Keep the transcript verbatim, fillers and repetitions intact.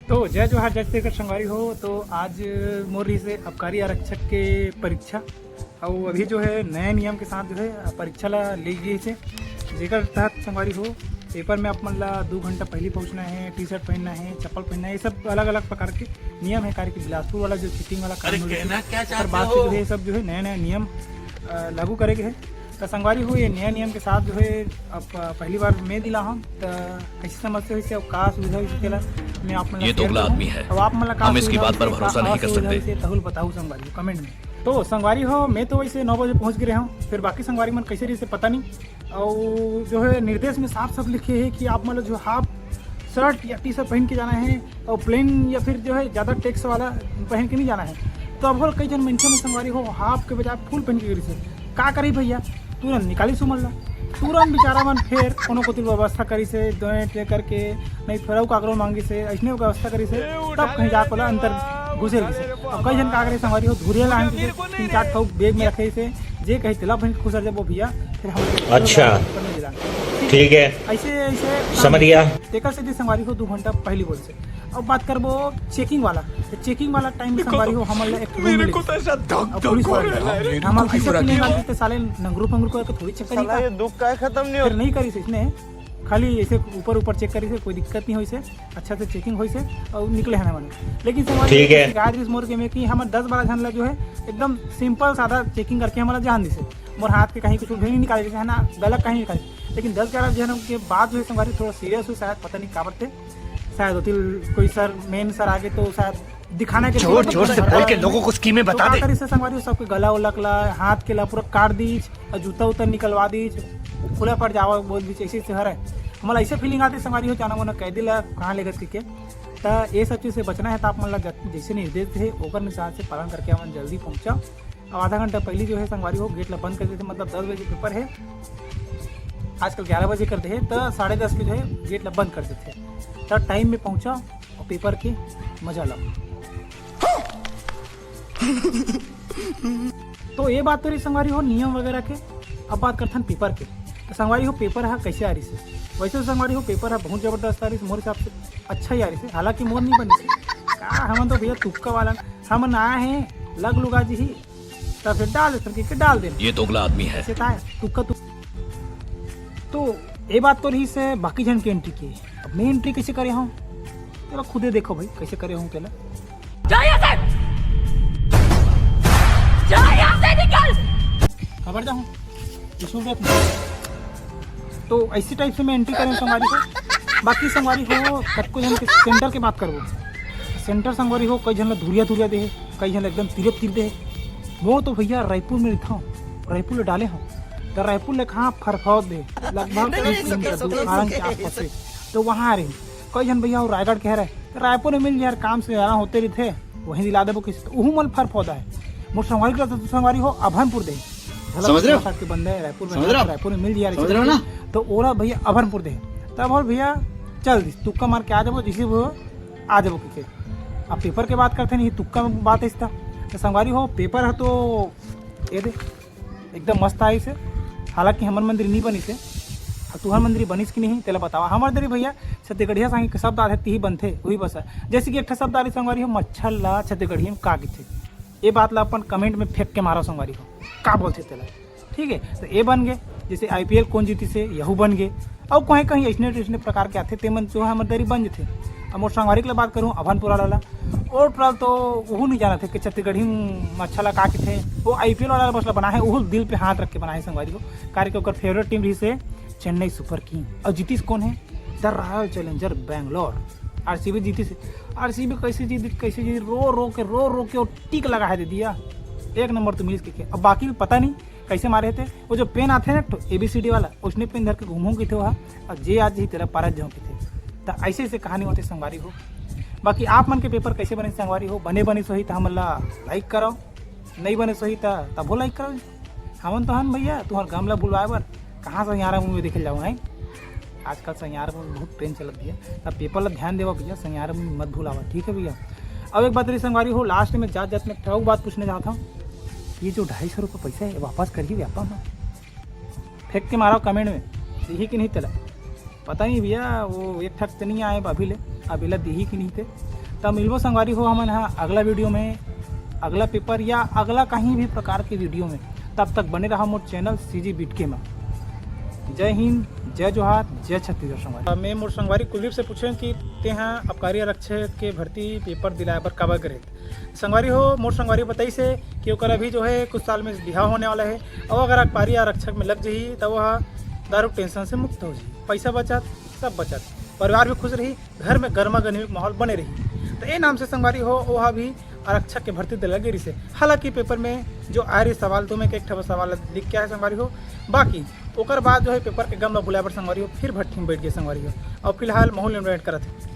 तो जय जोहार, जय छत्तीसगढ़ संगवारी हो। तो आज मोर रहिसे आबकारी आरक्षक के परीक्षा, अउ अभी जो है नया नियम के साथ जो है परीक्षा ला ले गिस हे, जेकर तहत संगवारी हो, पेपर में आप मन ला दू घंटा पहली पहुंचना है, टी शर्ट पहनना है, चप्पल पहनना है, ये सब अलग अलग प्रकार के नियम है। काबर कि बिलासपुर वाला जो चीटिंग वाला अरे कांड होइस हे, कहना क्या ओकर चाहते बाद से हो? जो है सब जो है नया नया नियम अ, लागू करे गे हे। त संगवारी हो, ये नया नियम के साथ जो है अब पहली बार मैं दिला हूँ, त कैसी समस्या होइस हे, अब का सुविधा होइस हे, तेला मैं आप मन ला ये share दोगला करूँ। आदमी है। अब आप मन ला का हम इसकी सुविधा बात पर होइस हे, का भरोसा नहीं कर असुविधा सकते। होइस हे, तहू ल बताहू संगवारी हो comment में। तो संगवारी हो, मैं तो वैसे नौ बजे पहुँच गे रहे हूँ, फिर बाकी संगवारी मन कैसे रहिस हे पता नहीं। और जो है निर्देश में साफ साफ लिखे हे कि आप मन ला जो half shirt या टी शर्ट पहन के जाना है और plain या फिर जो है ज़्यादा text वाला पहन के नहीं जाना है। तो अब कई झन मनखे मन संगवारी हो half के बजाय full पहन के गिस हे। का करी भैया, तुरंत निकालिस ओमन ला, तुरंत बेचारा मन फेर कोनो कोती व्यवस्था करिस हे, दोए टे करके, नहीं फेर अउ काकरो मांगिस हे, अइसने व्यवस्था करिस हे, तब कहीं जाके ओला अंदर घुसेर गिस हे। अब कई झन का करे संगवारी हो, धुरिया लान के तीन चार ठो bag में रखे हे, जे कही तेला पहन के खुसर जाबो भैया, फिर हम अच्छा। ठीक है। ऐसे, ऐसे समझ गया। तेकर से संगवारी हो दू घंटा पहली बोलिस हे। अब बात करबो checking वाला, तो checking वाला time में संगवारी हो हमन ला एक room मिले। अब पुलिस वाले हमन ऐसे feeling आ रही कि साले नंगरू पंगरू करके थोड़ी check करी का। ये दुख का खत्म नहीं होता। फिर नहीं करिस इसने, खाली ऐसे ऊपर ऊपर check करिस हे, कोई दिक्कत नहीं होइस हे, अच्छा से checking होइस हे और निकले हन हमन। लेकिन संगवारी हो शिकायत रहिस मोर के में कि हमन दस बारह झन ला जो है एकदम simple सादा checking करके हमन ला जान दिस हे। मोर हाथ के कहीं कुछ भी नहीं निकाले, जैसे है ना, गला कहीं निकाले। लेकिन दस ग्यारह झन के बाद जो है संगवारी थोड़ा serious होइस, शायद पता नहीं काबर थे, शायद होती कोई sir, main sir आगे तो शायद दिखाना के जोर जोर से बोल के लोगों को स्कीमें बता दे। तो का करिस हे संगवारी हो, सबके गला उला ला, हाथ के ला पूरा काट दिस और जूता उता निकलवा दिस, खुला पड़ जावा बोल दिस, ऐसे ऐसे हरे। हमला ऐसे feeling आथे संगवारी हो, जाना मोना कैदी ला कहाँ लेगत के। त ये सब चीज से बचना है, तो आप मन ला जत-, जैसे निर्देश हे ओकर अनुसार से पालन करके हमन जल्दी पहुंचा। अब आधा घंटा पहली जो है संगवारी हो gate ला बंद कर देथे, मतलब दस बजे paper है, आजकल ग्यारह बजे कर दे हे, त साढ़े दस के जो है gate ला बंद कर देथे। त time में पहुंचा और paper के मजा ला। तो ये बात तो रहिस संगवारी हो नियम वगैरह के। अब बात करथन paper के। तो संगवारी हो paper हा कैसे आ रहिस हे? वैसे तो संगवारी हो paper हा बहुत जबरदस्त आ रहिस हे, मोर हिसाब से अच्छा ही आ रहिस हे, हालांकि मोर नहीं बनिस हे। का हमन तो भैया तुक्का वाला, हमन आए हैं लग लुगा जी ही, तब से डाल दे, सर के डाल दे। ये दोगला आदमी है। ऐसे का है? तुक्का तुक-, तो ये बात तो रहिस हे बाकी झन के entry के। अब मैं entry कैसे करे हूँ, तेला खुदे देखो भाई, कैसे करे हूँ तेला। जा यहाँ से! जा यहाँ से, निकल! खबर जाऊँ, इसमें देख। तो ऐसी type से मैं entry करे हूँ संगवारी हो। बाकी संगवारी हो, कतको झन के center के बात करबो। Center संगवारी हो, कई झन ला धुरिया धुरिया दे हे, कई झन ला एकदम तीरे तीर दे हे। वो तो भैया रायपुर में रहिथंव, रायपुर ले डाले हंव, त रायपुर ले कहाँ फरफौद दे, लगभग तीस किलोमीटर दूर, आरंग के आसपास से। तो वहाँ रही, कई झन भैया हो रायगढ़ के हरे, त रायपुर में मिल जाए, काम से जाना होते रहिथे, वहीं दिला देबो किस्त, उहू मन फरफौद आए। मोर संगवारी के तो संगवारी हो अभनपुर दे, समझ रहे हो? के बंदे रायपुर में, समझ रहे हो? रायपुर में मिल जाए, समझ रहे हो ना? तो ओला भैया अभनपुर दे, तब बोल भैया चल दिस, तुक्का मार के आ जाबो, जैसे वो आ जाबो कहिके। अब paper के बात करथे नहीं, तुक्का में बात है इसका। तो संगवारी हो, paper है तो ये दे, एकदम मस्त आइस हे। हालांकि हमर मंत्री नहीं बनिस हे, अब तुहर मंत्री बनिस कि नहीं, तेला बतावा। हमर दरी भैया छत्तीसगढ़िया संगे के शब्द आथे, तिही बनथे, वही बस है। जैसे कि एक ठो शब्द आ रही संगवारी हो, मच्छर ला छत्तीसगढ़िया में का कहिथे? ये बात ला अपन comment में फेंक के मारो संगवारी हो, का बोलथे तेला। ठीक है, तो ये बन गए, जैसे आईपीएल कौन जीतिस हे, यहू बन गए। और कहीं कहीं ऐसने ऐसने प्रकार के आथे, तेमन जो है हमर दरी बन जथे। अब मोर संगवारी के बात करूँ, अभनपुर वाला ला, और टोला तो उहू नहीं जानत हे कि छत्तीसगढ़ी में अच्छा ला का कथे। वो आईपीएल वाला बस ला बनाए हे, उहू दिल पे हाथ रख के बनाए हे संगवारी हो, काबर कि ओकर favourite team रहिस हे चेन्नई सुपर किंग। और जीतिस कौन हे? The royal challenger Bangalore. RCB जीतिस हे। आरसीबी कैसे जीतिस, कैसे जीतिस, रो रो के, रो रो के वो टिक लगा हे दे दिया। एक नंबर तो मिलिस के, के। अब बाकी पता नहीं कैसे मारे थे। वो जो पेन आथे ना, एक ठो एबीसीडी वाला, उसने पेन धर के घूमो की थे वहाँ, और जे आज ही तेरा पारा जाऊँ की थे। तो ऐसे ऐसे कहानी होते संगवारी हो। बाकी आप मन के paper कैसे बने संगवारी हो, बने बने सही तो हमन ला like करो, नहीं बने सही तो तभो like करो। हमन तो हन भैया, तुम्हार गम ला भुलवाए बर कहाँ से यार movie देखे जाओ, हैं? आजकल संयार में बहुत ट्रेंड चलत भैया, तब paper ला ध्यान देवा भैया, संयार में मत भुलावा, ठीक है भैया। अब एक बात रही संगवारी हो, last में जात जात में एक ठो बात पूछने जात हूँ, ये जो ढाई सौ रुपये पैसा है, वापस करिए व्यापार में, फेंक के मारा comment में, यही कि नहीं तेला। पता नहीं भैया, वो एक ठक तो नहीं आए अभी ले, अब एला दिही कि नहीं ते। तब मिलबो संगवारी हो हमन हा अगला वीडियो में, अगला पेपर या अगला कहीं भी प्रकार के वीडियो में। तब तक बने रहा मोर चैनल सीजी बीट के में। जय हिंद, जय जोहार, जय छत्तीसगढ़ संगवारी। मैं मोर संगवारी कुलदीप से पूछे कि ते हा आबकारी आरक्षक के भर्ती पेपर दिलाए बर काबर करे? संगवारी हो, मोर संगवारी बताइस हे कि ओकर अभी जो है कुछ साल में बिहाव होने वाला है, और अगर आबकारी आरक्षक में लग जाही, तब वह दारू टेंशन से मुक्त हो जाही, पैसा बचत, सब बचत, परिवार भी खुश रही, घर में गर्मा गर्मी के माहौल बने रही। तो ए नाम से संगवारी हो, वह भी आरक्षक के भर्ती दे लगे रहिसे। हालांकि पेपर में जो आए रही सवाल, तो मैं एक ठो सवाल लिख के आए संगवारी हो, बाकी ओकर बाद जो है पेपर के गम ला भुलाए बर संगवारी हो, फिर भट्ठी में बैठ गए संगवारी हो, और फिलहाल माहौल invent करत है।